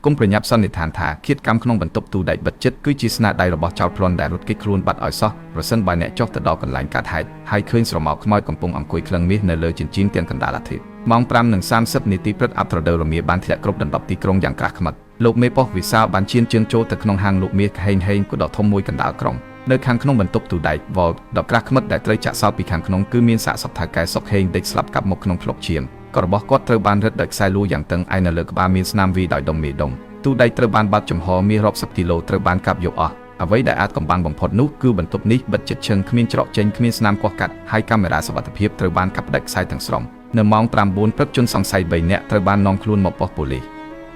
កុំប្រញាប់សន្និដ្ឋានថាឃាតកម្មក្នុងបន្ទប់ទូដែកបិទជិតគឺជាស្នាដៃរបស់ចោរប្លន់ដែលរត់គេចខ្លួនបាត់ឲ្យសោះប្រសិនបើអ្នកចុះទៅដល់កន្លែងកើតហេតុហើយឃើញស្រមោលខ្មោចកំពុងអង្គុយក្លឹងមាសនៅលើជញ្ជីងទាំងកណ្ដាលអាទិត្យម៉ោង5:30នាទីព្រឹកអាប់ត្រដូវរមាបានធ្លាក់គ្រប់ដណ្ដប់ទីក្រុងយ៉ាងក្រាស់ខ្មិតលោកមេប៉ុស្តិ៍វិសាលបានឈានជើងចូលទៅក្នុងហាងលក់មាសហេងហេងក៏ដ៏ធំមួយកណ្ដាលក្រុងនៅខាងក្នុងបន្ទប់ទូដែក Vault ដ៏ក្រាស់ខ្មិតដែលត្រូវចាក់សោពីខាងក្នុងគឺមានសាកសពថៅកែសុកហេងដេកស្លាប់កាប់មុខក្នុងភ្លុកឈាមក៏របស់គាត់ត្រូវបានរឹតដោយខ្សែលួយ៉ាងតឹងឯនៅលើក្បាលមានស្នាមវីដោយដុំមេដុំទូដែកត្រូវបានបាត់ចំហមាសរាប់សិបគីឡូត្រូវបានកាប់យកអស់អ្វីដែលអាចកំបាំងបំផុតនោះគឺបន្ទប់នេះបិទជិតឈឹងគ្មានច្រកចេញគ្មានស្នាមគាស់កាត់ហើយកាមេរ៉ាសុវត្ថិភាពត្រូវបានកាប់ផ្ដាច់ខ្សែទាំងស្រុងនៅម៉ោង9ព្រឹកជនសង្ស័យ3នាក់ត្រូវបាននាំខ្លួនមកប៉ុស្តិ៍ប៉ូលីស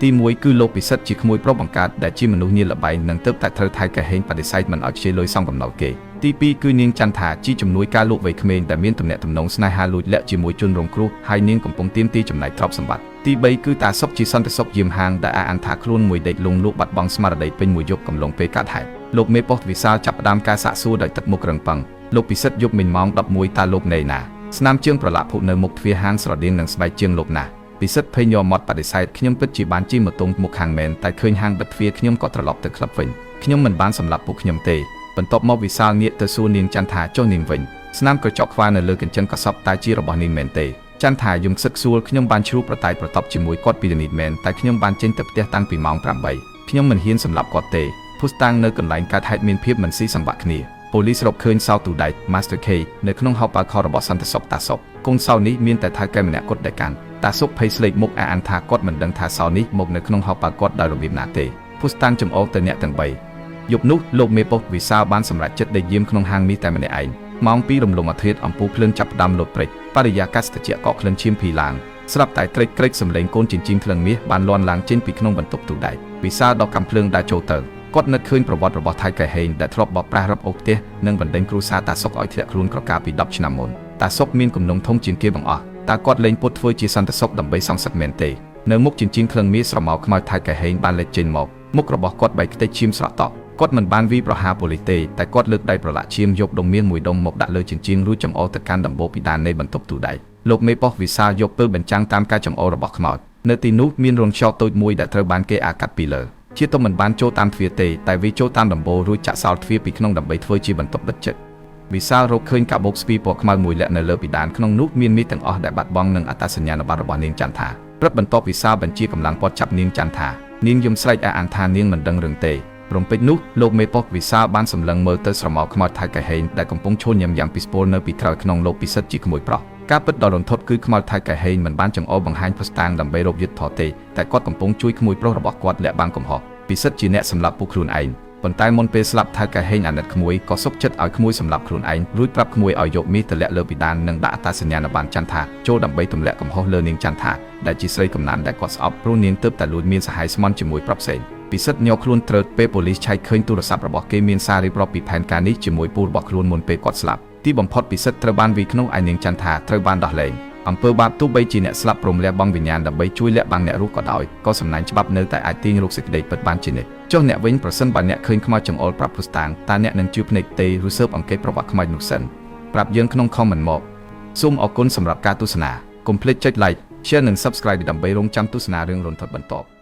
ទី1គឺលោកពិសិដ្ឋជាក្មួយប្រុសបង្កើតដែលជាមនុស្សញៀនល្បែងនិងទើបតែត្រូវថៅកែហេងបដិសេធមិនឲ្យខ្ចីលុយសងកំណត់គេទី2គឺនាងចន្ទថាជាជំនួយការលោកវ័យក្មេងដែលមានទំនាក់ទំនងស្នេហាលួចលាក់ជាមួយជនរងគ្រោះហើយនាងកំពុងទាមទារចំណែកទ្រព្យសម្បត្តិទី3គឺតាសុកជាសន្តិសុខយាមហាងដែលអះអាងថាខ្លួនមួយដេកលងលក់បាត់បង់ស្មារតីពេញមួយយប់កំឡុងពេលកើតហេតុលោកមេប៉ុស្តិ៍វិសាលចាប់ផ្ដើមការសាកសួរដោយទឹកមុខរឹងប៉ឹងលោកពិសិដ្ឋយប់មិញម៉ោង11តើលោកនៅណាស្នាមជើងប្រឡាក់ភក់នៅមុខទ្វារហាងស្រដៀងនឹងស្បែកជើងលោកណាពិសិដ្ឋភ័យញ័រមាត់បដិសេធខ្ញុំពិតជាបានជិះម៉ូតូមុខខាងមែនតែឃើញហាងបិទទ្វារខ្ញុំក៏ត្រឡប់ទៅក្លឹបវិញខ្ញុំមិនបានសម្លាប់ពួកខ្ញុំទេបន្ទាប់មកវិសាលងាកទៅសួរនាងចន្ទថាចុះនាងវិញស្នាមក្រចកខ្វះនៅលើកញ្ចឹងកសបតែជារបស់នាងមែនទេចន្ទថាយំខ្សឹកខ្សួលខ្ញុំបានជ្រូកប្រតែប្រតប់ជាមួយគាត់ពីនេះមែនតែខ្ញុំបានចេញទៅផ្ទះតាំងពីម៉ោង8ខ្ញុំមិនហ៊ានសម្លាប់គាត់ទេភស្តុតាងនៅកន្លែងកើតហេតុមានភាពមិនស៊ីសង្វាក់គ្នាប៉ូលីសរកឃើញសោទូដែក Master K នៅក្នុងហោប៉ៅខរបស់សន្តិសុខតាសុកកូនសោនេះមានតែថៅកែម្នាក់គាត់ដែលកាន់តាសុកភ័យស្លេកមុខអាអានថាគាត់មិនដឹងថាសោនេះមកនៅក្នុងហោប៉ៅគាត់ដោយរបៀបណាទេភស្តុតាងចំអកទៅអ្នកទាំង3យប់នោះលោកមេប៉ុស្តិ៍វិសាលបានសម្រេចចិត្តដេកយាមក្នុងហាងនេះតែម្នាក់ឯងម៉ោង2រំលងអាទិត្យអំពូលភ្លើងចាប់ផ្ដើមលោតព្រិចបរិយាកាសត្រជាក់កក់ក្លិនឈាមភីឡើងស្រាប់តែក្រិចក្រិចសំឡេងកូនចិញ្ចៀមក្លឹងមាសបានលាន់ឡើងចេញពីក្នុងបន្ទប់ទូដែកវិសាលដកកាំភ្លើងដែលចូលទៅគាត់នឹកឃើញប្រវត្តិរបស់ថៃកែហេងដែលធ្លាប់បោកប្រាស់រឹបអូសផ្ទះនិងបណ្ដេញគ្រួសារតាសុកឲ្យធ្លាក់ខ្លួនក្រកាពី10ឆ្នាំមុនតាសុកមានគំនុំធំជាងគេបង្អស់តើគាត់លេងពុតធ្វើជាសន្តិសុខដើម្បីសងសឹកមែនទេនៅមុខចិញ្ចៀនក្លឹងមាសស្រមោលខ្មោចថៃកែហេងបានលេចចេញមកមុខរបស់គាត់បែកខ្ទេចឈាមស្រក់តក់គាត់មិនបានវីប្រហារប៉ូលីសទេតែគាត់លើកដៃប្រឡាក់ឈាមយកដុំមាសមួយដុំមកដាក់លើចិញ្ចៀនរួចចំអកទៅកាន់ដំបូលពិដាននៃបន្ទប់ទូដែកលោកមេប៉ុស្តិ៍វិសាលយកពិលបញ្ចាំងតាមការចំអករបស់ខ្មោចនៅទីនោះមានរន្ធខ្យល់តូចមួយដែលត្រូវបានគេអាកាត់ពីលើជាតុមិនបានចូលតាមទ្វារទេតែវាចូលតាមដំបូលរួចចាក់សោទ្វារពីក្នុងដើម្បីធ្វើជាបន្ទប់បិទជិតវិសាលរកឃើញកាបូបស្ពីពណ៌ខ្មៅមួយលាក់នៅលើពិដានក្នុងនោះមានមាសទាំងអស់ដែលបាត់បង់និងអត្តសញ្ញាណប័ណ្ណរបស់នាងចន្ទថាព្រឹកបន្ទាប់វិសាលបញ្ជាកម្លាំងព័ទ្ធចាប់នាងចន្ទថានាងយំស្រែកអះអាងថានាងមិនដឹងរឿងទេរំពេចនោះលោកមេប៉ុស្តិ៍វិសាលបានសម្លឹងមើលទៅស្រមោលខ្មោចថៅកែហេងដែលកំពុងឈរញ៉ាំយ៉ាងពិស្ពលនៅពីក្រោយក្នុងលោកពិសិដ្ឋជាក្មួយប្រុសការពិតដ៏រន្ធត់គឺខ្មោចថៅកែហេងមិនបានចង្អុលបង្ហាញភស្តុតាងដើម្បីរកយុត្តិធម៌ទេតែគាត់កំពុងជួយក្មួយប្រុសរបស់គាត់លាក់បាំងកំហុសពិសិដ្ឋជាអ្នកសម្លាប់ពួកខ្លួនឯងប៉ុន្តែមុនពេលស្លាប់ថៅកែហេងអាណិតក្មួយក៏សុកចិត្តឲ្យក្មួយសម្លាប់ខ្លួនឯងរួចប្រាប់ក្មួយឲ្យយកមាសទៅលាក់លើពិដាននិងដាក់អត្តសញ្ញាណប័ណ្ណចន្ទថាចូលដើម្បីទម្លាក់កំហុសលើនាងចន្ទថាដែលជាស្រីកំណានដែលគាត់ស្អប់ព្រោះនាងទើបតែលួចមានសហាយស្មន់ជាមួយប្រុសផ្សេងពិសិដ្ឋញ័រខ្លួនត្រើតពេលប៉ូលីសឆែកឃើញទូរស័ព្ទរបស់គេមានសាររៀបរាប់ពីផែនការនេះជាមួយពូរបស់ខ្លួនមុនពេលគាត់ស្លាប់ទីបំផុតពិសិដ្ឋត្រូវបានវាយក្នុងឯនាងចន្ទថាត្រូវបានដោះលែងអំពើបាបទោះបីជាអ្នកស្លាប់ព្រមលះបង់វិញ្ញាណដើម្បីជួយលាក់បាំងអ្នករស់ក៏ដោយក៏សំណាញ់ច្បាប់នៅតែអាចទាញរកសេចក្តីពិតបានជានិច្ចចុះអ្នកវិញប្រសិនបើអ្នកឃើញខ្មោចចង្អុលប្រាប់ភស្តុតាងតើអ្នកនឹងជឿភ្នែកទេឬស៊ើបអង្កេតប្រវត្តិខ្មោចនោះសិនប្រាប់យើងក្នុង comment មកសូមអរគុណសម្រាប់ការទស្សនាកុំភ្លេចចុច like share និង subscribe ដើម្បីរងចាំទស្សនារឿងរន្ធត់បន្ត។